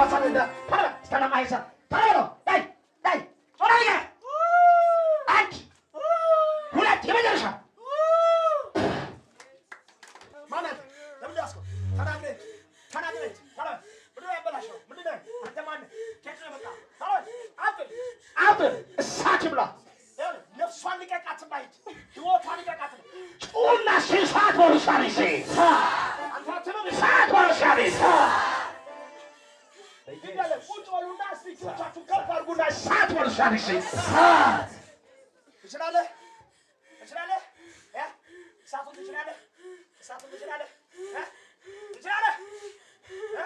ወሰደ ቶሎ ስተለማይሰ ቶሎ በለው ዳይ ዳይ ቶሎ በል አንድ ሁለት የመጨረሻ ማናት ለምን ያስከው ተናግሬ ተናግሬ ቶሎ ምንድን ነው ያበላሸው? ምንድን ነው አንተ ማነህ? ከየት ነው የመጣህ? ቶሎ አፍን አፍን እሳት ይብላ ነፍሷን ልቀቃት፣ ማየት ህይወቷን ልቀቃት። ጩና እሳት በሉ ሳሪሴ አንተ አትልም እሳት በሉ ሳሪሴ ይላል። ቁጭ በሉና እስቲ እጆቻችሁን ከፍ አድርጉና እሳት በሉ ሳሪሴ ትችላለህ፣ ትችላለህ፣ እ እሳቱን ትችላለህ፣ እሳቱን ትችላለህ፣ እ ትችላለህ፣ እ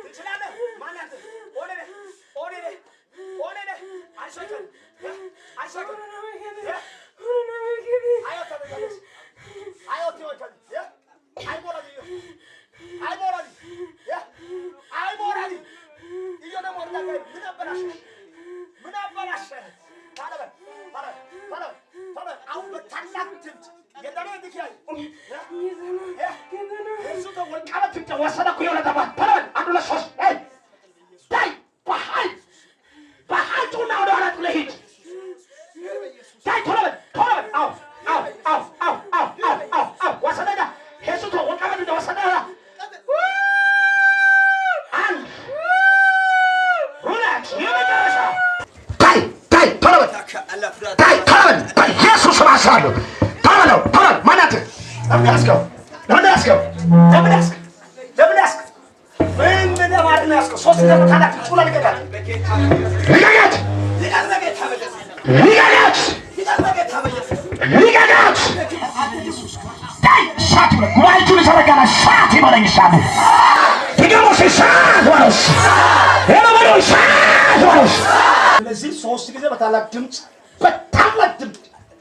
ትችላለህ። ማን አንተ? ኦኔ ነህ፣ ኦኔ ነህ፣ ኦኔ ነህ። አይሶከን እ አይሶከን እ አዮት አዮት ይወከል እ አይሞራል አይሞራል እ አይሞራል iyo ደግሞ ወርዳ ምን አበላሸሽ? ምን አበላሸህ? ታለበል ታለበል ታለበል ታለበል። አሁን በታላቅ ድምፅ የጠኔ ንኪያይ እሱ ወልቃበት ትምጫ ወሰደኩ የሆነ ተባ ቶሎ በል አንድ ሁለት ሶስት ይ ዳይ በኃይል በኃይል ጩና ወደ ኋላ ጥለህ ሂድ ዳይ ቶሎ በል ቶሎ በል አው አው አው አው አው አው አው አው ወሰደዳ ሄሱቶ ወልቃበት እንደ ወሰደ አንድ ሁለት የመጨረሻ ዳይ ዳይ ቶሎ በል ዳይ ቶሎ በል በኢየሱስ ስም አስራለሁ ቶሎ በለው ቶሎ በል ማናት ለምን ያዝከው? ለምን ያዝከው? ለምን ያዝከው? ለምን ያዝከው? ምን ለማድረግ ነው ያዝከው? ሶስት ደግሞ ታላቅ ጩላ ልቀቃት። ልቀቃት ልቀቃት ልቀቃት ዳይ እሳት ይበለኝ ጉባኤቱን ይዘረጋና እሳት ይበለኝ እሳቱ ድገሞስ እሳት በለውስ ሄሎ በለው እሳት በለውስ ስለዚህ ሶስት ጊዜ በታላቅ ድምፅ በታላቅ ድምፅ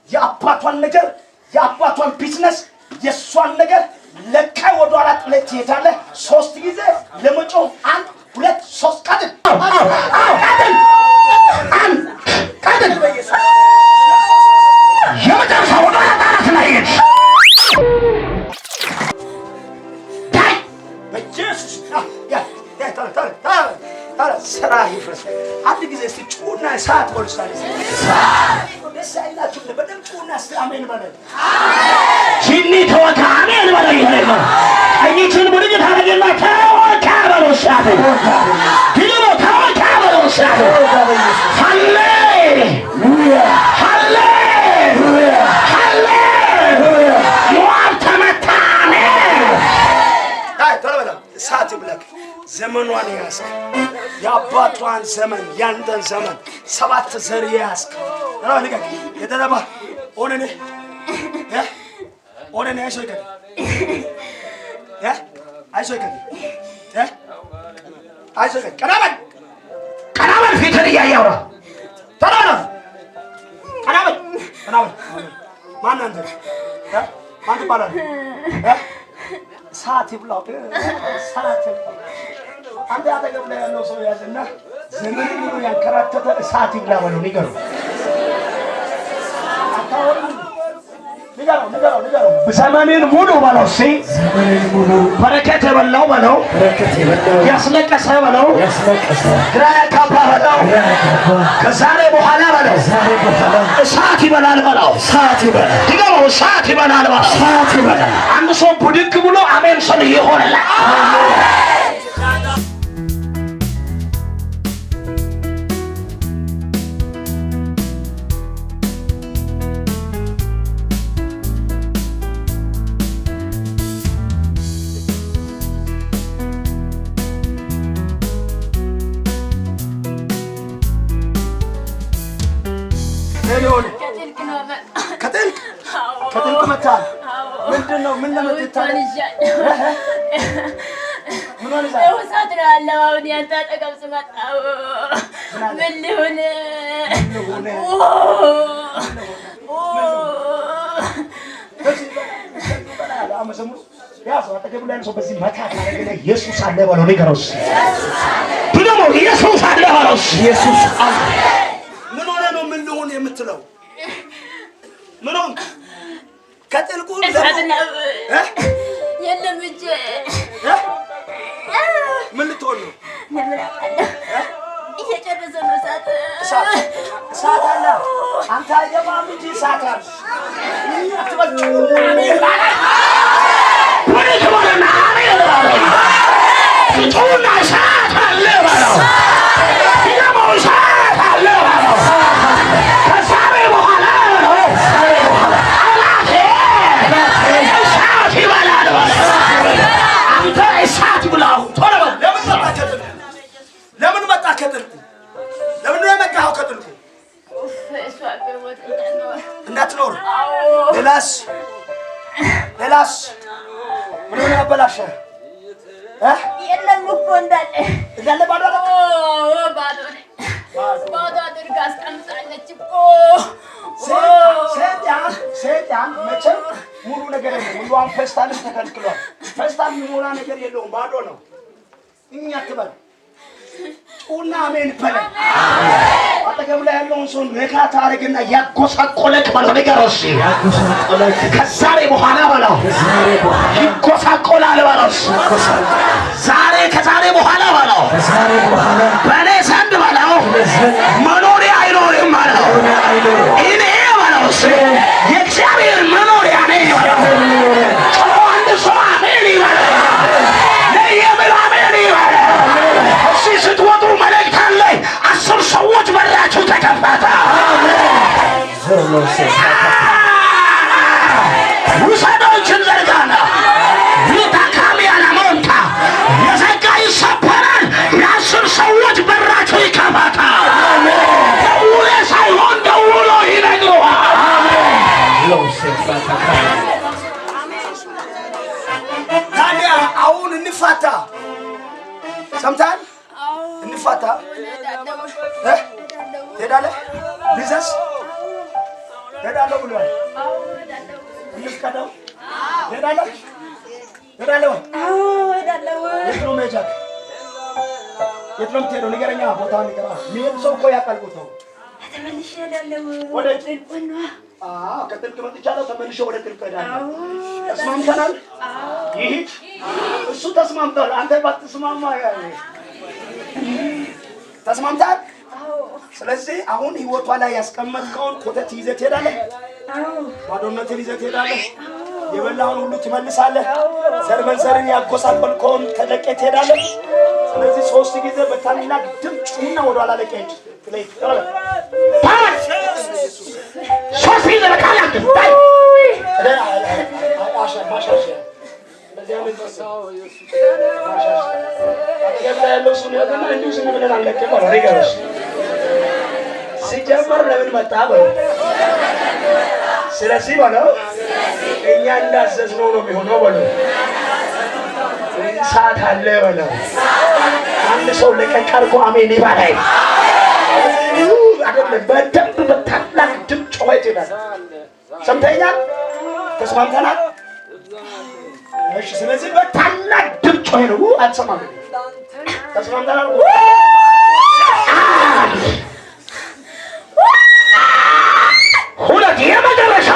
የአባቷን ነገር የአባቷን ቢዝነስ የእሷን ነገር ለቀህ ወደኋላ ጥለህ ትሄዳለህ። ሶስት ጊዜ ለመጮህ አንድ ሁለት ሶስት ቀጥል። አው አው ቀጥል አንድ ቀጥል የመጨረሻ ወደ ኋላ ጣላት ላይ ሂድ ዳይ በኢየሱስ ያ ያ ታለ ታለ ታለ ታለ ስራ ይፍረስ። አንድ ጊዜ እስቲ ጩና እሳት በሉ እስቲ ደስ አይላችሁም? በደምብ ጩና እስቲ አሜን በሉ። ጂኒ ተወካ አሜን በለው ይሄ ነው ቀኝችን ብድግ ታደርግና ተወካ በለው እሳቱ ድግሞ ተወካ በለው እሳቱ ሃሌ ሃሌ ሃሌ ዮአብ ተመታ አሜን አይ ቶሎ በለው እሳት ይብላክ። ዘመኗን የያዝክ የአባቷን ዘመን ያንተን ዘመን ሰባት ዘር የያዝክ ቶሎ በል ልቀቅ። የተደባ ኦነኔ እ ኦነኔ አይዞህ ይቀር እ አይዞህ ይቀር እ አይዞህ ይቀር ቀና በል ቀና በል ፊትን እያየ አውራ ቶሎ በለው ቀና በል ቀና በል። ማን አንተ? እ ማን ትባላለህ? እ እሳት ይብላው እሳት ይብላው። አንተ አጠገብ ላይ ያለው ሰው ያዝና ዘመን ሙሉ ያንከራተተ እሳት ይብላ በለው። ንገረው፣ አታወራም? ንገረው፣ ንገረው፣ ንገረው። ዘመኔን ሙሉ በለው እስኪ ዘመንን ሙሉ በረከት የበላው በለው በረከት የበላው ያስለቀሰ በለው ያስለቀሰ ግራ ያጋባ በለው ግራ ያጋባ ከዛሬ በኋላ በለው ዛሬ በኋላ እሳት ይበላል በለው እሳት ይበላል፣ ድገመው እሳት ይበላል በለው እሳት ይበላል። አንድ ሰው ብድግ ብሎ አሜን ስል ይሆንላል እኔ ሆነ ከጥልቅ ነው መጣ። ከጥልቅ ከጥልቅ መታል። ምንድን ነው? ምን ለመጥታል? ምን ሆነ? ዛሬ እሳት ነው ያለው። አሁን ያንተ አጠገብ ስመጣ ምን ልሁን? ያዘው። አጠገቡ ላይ ያለው ሰው በዚህ መታ ካደረገ ኢየሱስ አለ በለው ንገረው እስኪ ድገመው ኢየሱስ አለ በለው እስኪ ኢየሱስ አለ። ምን ሆነ ነው ምን ልሁን የምትለው? ምን ሆንክ? ከጥልቁ እሳት ነው እ? የለም እጄ እ? ምን ልትሆን ነው? ምን አውቃለሁ? እየጨረሰ ነው እሳት። እሳት እሳት አለ። አንተ አይገባም እንጂ እሳት አለ። አትበል። አሜን በለኝ። ብድግ በልና አሜን በለኝ። ጩና እሳት አለ በለው። ድገመው፣ እሳት አለ በለው። ከዛሬ በኋላ በለው፣ ጠላቴ እሳት ይበላል በለው። አንተ እሳት ብላው ቶሎ በል። ለምን መጣ ከጥልቁ? ለምን መጣ ከጥልቁ? ለምን ነው የመጣኸው ከጥልቁ? እሷ በሞት እንዳልኖር። እንዳትኖር። አዎ። ሌላስ ሌላስ ምን ሆነ አበላሸ እ የለም እኮ እንዳለ። እንዳለ ባዶ አደረግ። ኦ፣ ባዶ ነኝ። ባዶ አድርጋ አስቀምጣለች እኮ። ሰይጣን ሰይጣን መቼም ሙሉ ነገር የለም። ሙሉዋን ፌስታልም ተከልክሏል። ፌስታል የሚሞላ ነገር የለውም፣ ባዶ ነው። እኛ ትበል ጩና አሜን በለኝ። አጠገብ ላይ ያለውን ሰው ነካ ታደርግና ያጎሳቆለክ በለው፣ ንገረው እስኪ። ያጎሳቆለክ ከዛሬ በኋላ በለው ከዛሬ በኋላ ይጎሳቆላል በለው እስኪ። ዛሬ ከዛሬ በኋላ በለው ከዛሬ በኋላ በእኔ ዘንድ በለው ዘንድ መኖሪያ አይኖርም በለው። መኖሪያ አይኖርም። እኔ በለው እስኪ የእግዚአብሔር መኖሪያ ነኝ በለው። ጮኾ አንድ ሰው አሜን ይበል። ለየብል አሜን ይበል። እዚህ ስትወጡ መልእክት አለ። 10 ሰዎች በራችሁ ተከፈተ። ውሰዶችን ዘርጋና ታካሚ ያለመምጣ የዘጋ ይሰበራል። የ10 ሰዎች በራችሁ ይከፈታል። ደውሌ ሳይሆን ደውሎ ይነግሩሃል። ታዲያ አሁን እንፋታ። ሰምተሃል? እንፋታ። እሄዳለሁ። እ? ትሄዳለህ? ልዘዝ እሄዳለሁ ብሏል። አዎ፣ እሄዳለሁ። እንፍቀደው። ትሄዳለህ? ትሄዳለህ ወይ? አዎ፣ እሄዳለሁ። የት ነው መሄጃህ? የት ነው የምትሄደው? ንገረኛ። ቦታውን ንገረኛ። የሚሄድ ሰው እኮ ያውቃል ቦታውን። ተመልሼ እሄዳለሁ። ወደ ጥልቁ ነዋ። አዎ፣ ከጥልቅ መጥቻለሁ፣ ተመልሼ ወደ ጥልቅ እሄዳለሁ። ተስማምተናል? ይሂድ። እሱ ተስማምቷል። አንተ ባትስማማ ያኔ ተስማምተሃል? ስለዚህ አሁን ህይወቷ ላይ ያስቀመጥከውን ኮተት ይዘህ ትሄዳለህ። ባዶነትን ይዘህ ትሄዳለህ። የበላውን ሁሉ ትመልሳለህ። ዘር መንዘርን ያጎሳቆልከውን ተለቀህ ትሄዳለህ። ስለዚህ 3 ጊዜ በታላቅ ድምፅ ጩህና ወደኋላ ለቀህ ሂድ። ትለይ ቶሎ በል። 3 ጊዜ በታላቅ ድምፅ በል። ማሻሻያ እንደዚህ አይነት አጠገብ ላይ ያለው እሱን ያዝና እንዲሁ ዝም ብለን አንለቅም በለው። ንገረው እስኪ። ሲጀመር ለምን መጣ በለው። ስለዚህ በለው እኛ እንዳዘዝነው ነው የሚሆነው በለው። እሳት አለ በለው። አንድ ሰው ለቀቅ አድርጎ አሜን ይበላይ። አይደለም በደንብ በታላቅ ድምፅ ጮኸህ ትሄዳለህ። ሰምተኸኛል? ተስማምተናል? እሺ። ስለዚህ በታላቅ ድምፅ ጮኸህ ነው። አትሰማም? ተስማምተናል? 1 2 የመጨረሻ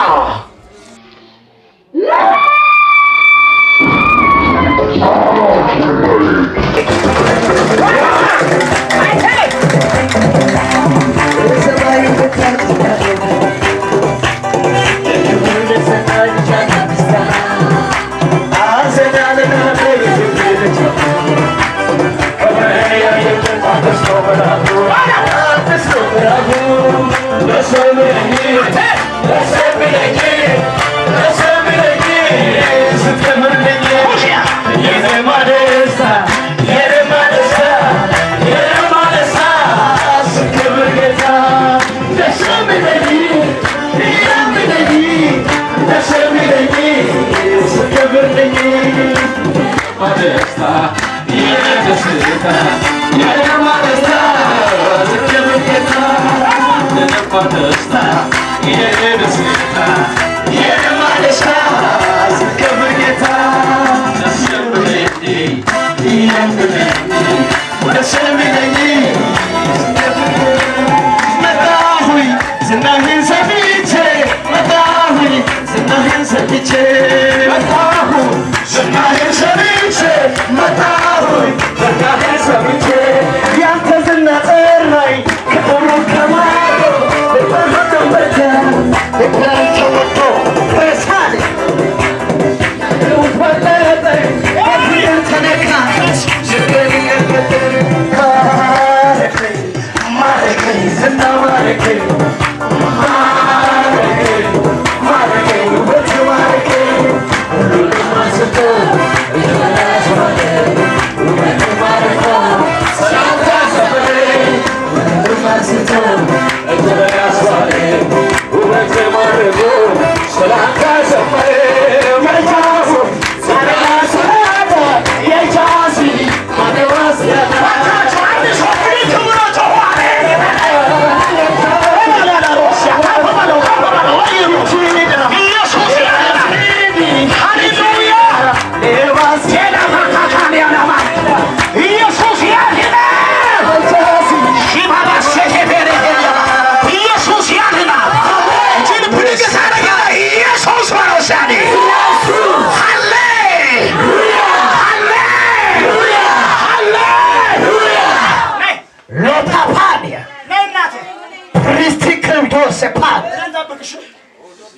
ዝናህን ሰምቼ መጣሁኝ ዝናህን ሰምቼ። ሴፓን እኔን ጠብቅ እሺ።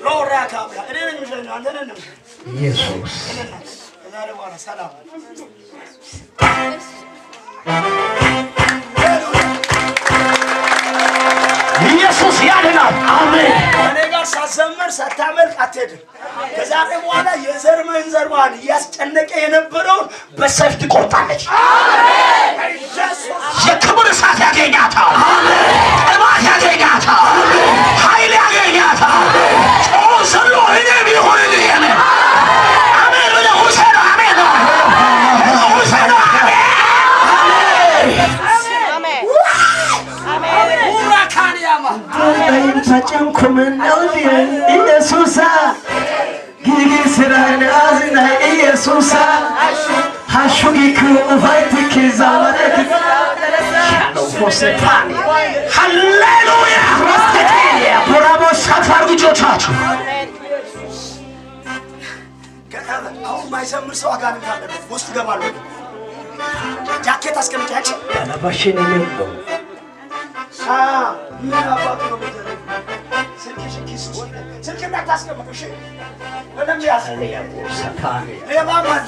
ሎራ ካብላ እኔ ነኝ የምሸኘው፣ አንተ ነህ የምሸኘው። ኢየሱስ ከዛሬ በኋላ ሰላም። ኢየሱስ ያድናል። አሜን። እኔ ጋር ሳትዘምር ሳታመልክ አትሄድም። ከዛሬ በኋላ የዘር መንዘርዋን እያስጨነቀ የነበረውን በሰይፍ ትቆርጣለች። የክብር እሳት ያገኛታል። ቅባት ያገኛታል። ኃይል ያገኛታል። ጮ ዘሎ እኔም ይሁንልህ አሜን አሜን ብለህ ውሰደው። አሜን ነው ውሰደው። አሜን። ሁራካንያማ ኢየሱሳ ጊጊስራን አዝና ኢየሱሳ ሀሹጊክ ኡፋይትኪ ዛመረክ ሆሴፓኒ ሃሌሉያ ፖራቦስ ከፍ አድርጉ እጆቻችሁ። አሁን ማይዘምር ሰው አጋንንት አለበት ውስጥ ይገባሉ። ጃኬት አስቀምጪ አንቺ። ባሽን የለው ምን አባቱ ነው የሚደረገው? ስልክሽን ኪስ ውስጥ ስልክ እንዳታስቀምጡ እሺ። በደንብ ያዝ። ሌባም አለ።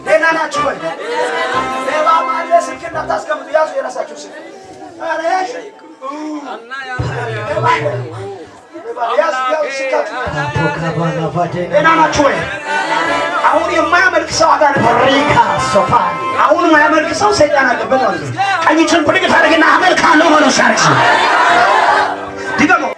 ደህና ናችሁ ወይ? ሌባም አለ። ስልክ እንዳታስቀምጡ ያዙ፣ የራሳችሁ ስልክ። ኧረ ያዥ። ሌባ አለ። ሌባ አለ። ያዙ፣ ያዙ ስልካችሁ። ደህና ናችሁ ወይ? አሁን የማያመልክ ሰው አጋንንት አለበት። ሪካ ሶፋኒ አሁን የማያመልክ ሰው ሰይጣን አለበት ማለት ነው። ቀኝ እጅህን ብድግ ታደርግና አመልካለሁ በለው። ሲያርግ ድገመው።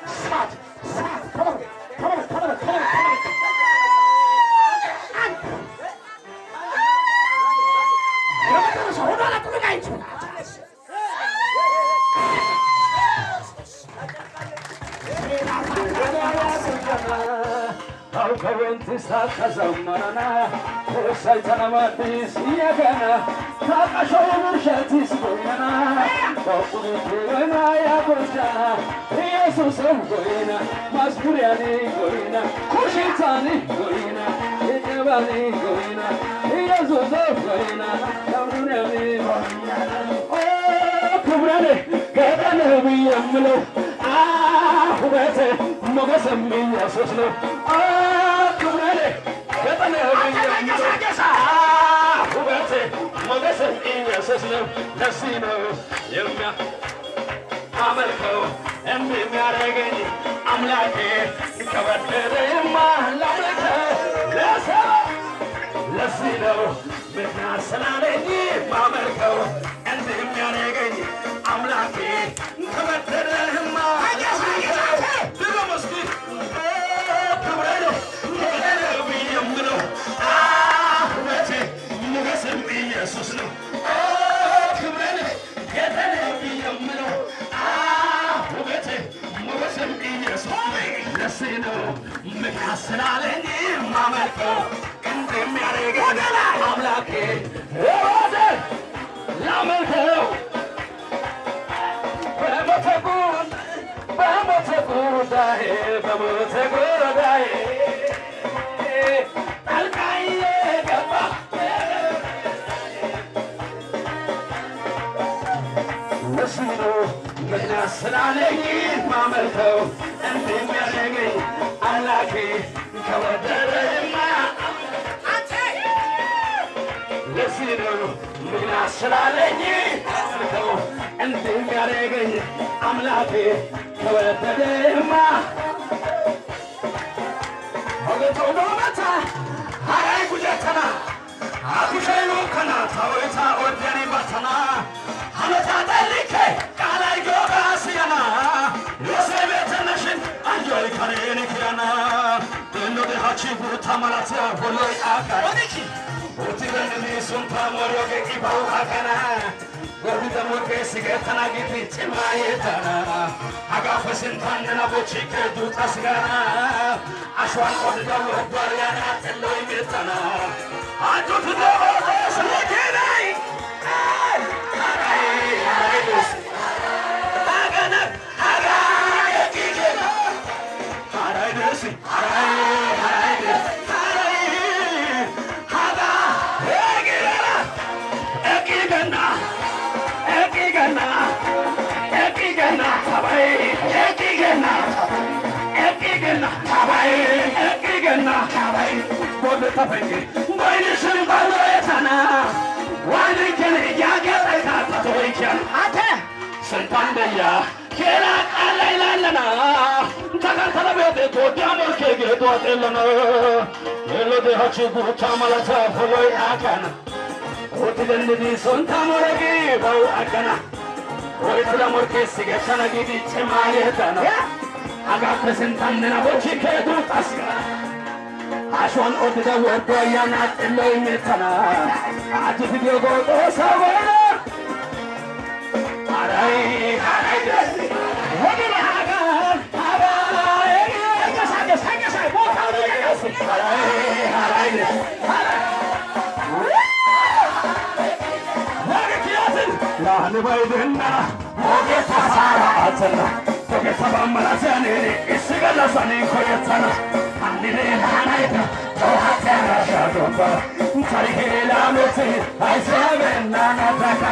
ኢየሱስ ነው ክብረኔ ገጠነ ውበቴ ሞገስም ኢየሱስ ነው። ለዚህ ነው የሚያ አመልከው እንዲህ የሚያደርገኝ አምላኬ ከበደለኝማ ላምልከው ለሰው ለዚህ ነው ምክንያት ስላለኝ ማመልከው እንዲህ የሚያደርገኝ አምላኬ ከበደለህማ ድገም እስኪ ክብሬ ነው የምለው ውበቴ ሞገስም ኢየሱስ ነው ክብሬ ነው የምለው ውበቴ ሞገስም ኢየሱስ ለዚህ ነው ምክንያት ስላለኝ ማመልከው እንደሚያደርገኝ አምላኬ ወደ ላመልከው በሞተ በሞተ ጉዳይ በሞተ ጉዳይ ጣልቃ የገባ ለዚህ ነው ምክንያት ስላለኝ ማመልከው እንደሚያደርገኝ አምላኬ ከወደደማ ለዚህ ነው ምክንያት ስላለኝ ማመልከው እንደሚያደርገኝ አምላኬ ከወደደማ ኦገቶዶመታ ሀራይ ጉጀተና አኩሸዩ ከና ታወይታ ወደኒ ባተና ሀመታ ጠልኬ ቃላይ ጎባ ሲያና ዮሴቤተነሽን አንጆይ ከሬን ኪያና ደኖ ደሃቺ ጉታ ማላቲያ ቦሎይ አካ ኡቲበንኒ ሱንታ ሞሪዮጌ ኢባው አከና ጎርቢተሞኬ ሲገተና ጊቲ ጭማየተና አጋፈ ስንታንና ቦቺ ከዱጣ ስጋና አሸዋን ቆድዳ ወዷልያና ጥሎይ ሜተና አጁት ደቦቴ ስለኬናይ አንተ አሽዋን ኦድዳ ወርዶ ያናጥለው ይመታና አጅ ዲዮጎ ሰወና አራይ አራይ ወደ ሀገር ተንቀሳቀስ፣ ተንቀሳቀስ፣ ቦታውን ልቀቅ። አራይ አራይ ላንባይድና ሞጌታ ሳራ አተና ቶጌታ ባመላሲያኔ እስገላሳኔ ኮየተና አንኔ ናናይታ ቶሃቴራሻዶባ ታሪኬ ላሜት አይሰበና ናታካ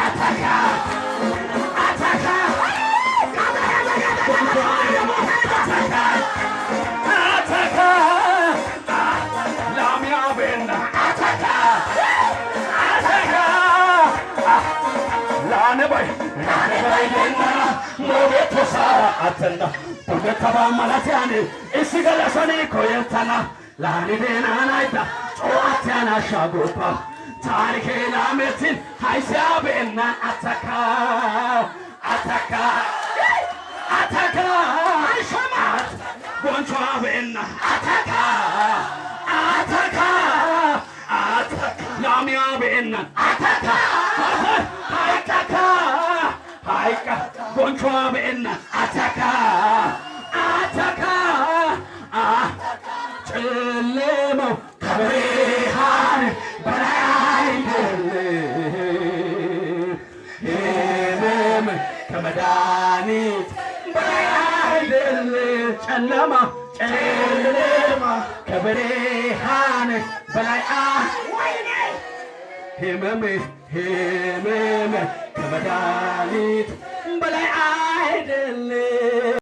አታካ አታካ አታካ አታካ ላሚያቤና አታካ አታካ ላነባይ ላነባይና ሞጌቶ ሳራ አተና ቶጌታባ ማላቲያኔ እስገላሳኔ ኮየተና ላኒዴናናይታ ጮአትያና ሻጎባ ታሪኬ ላሜትን ሃይሲያቤና አታካ አታካ አታካ አይሰማት ጎንቿቤና አታካ አታካ አታካ ላሚያቤና አታካ አታካ ሃይቃ ጎንቿቤና አታካ አታካ ጨለማው ከብርሃን በላይ አይደለም፣ ህመም ከመድኃኒት በላይ አይደለም። ጨለማ ጨለማ ከብርሃን በላይ ህመም ህመም ከመድኃኒት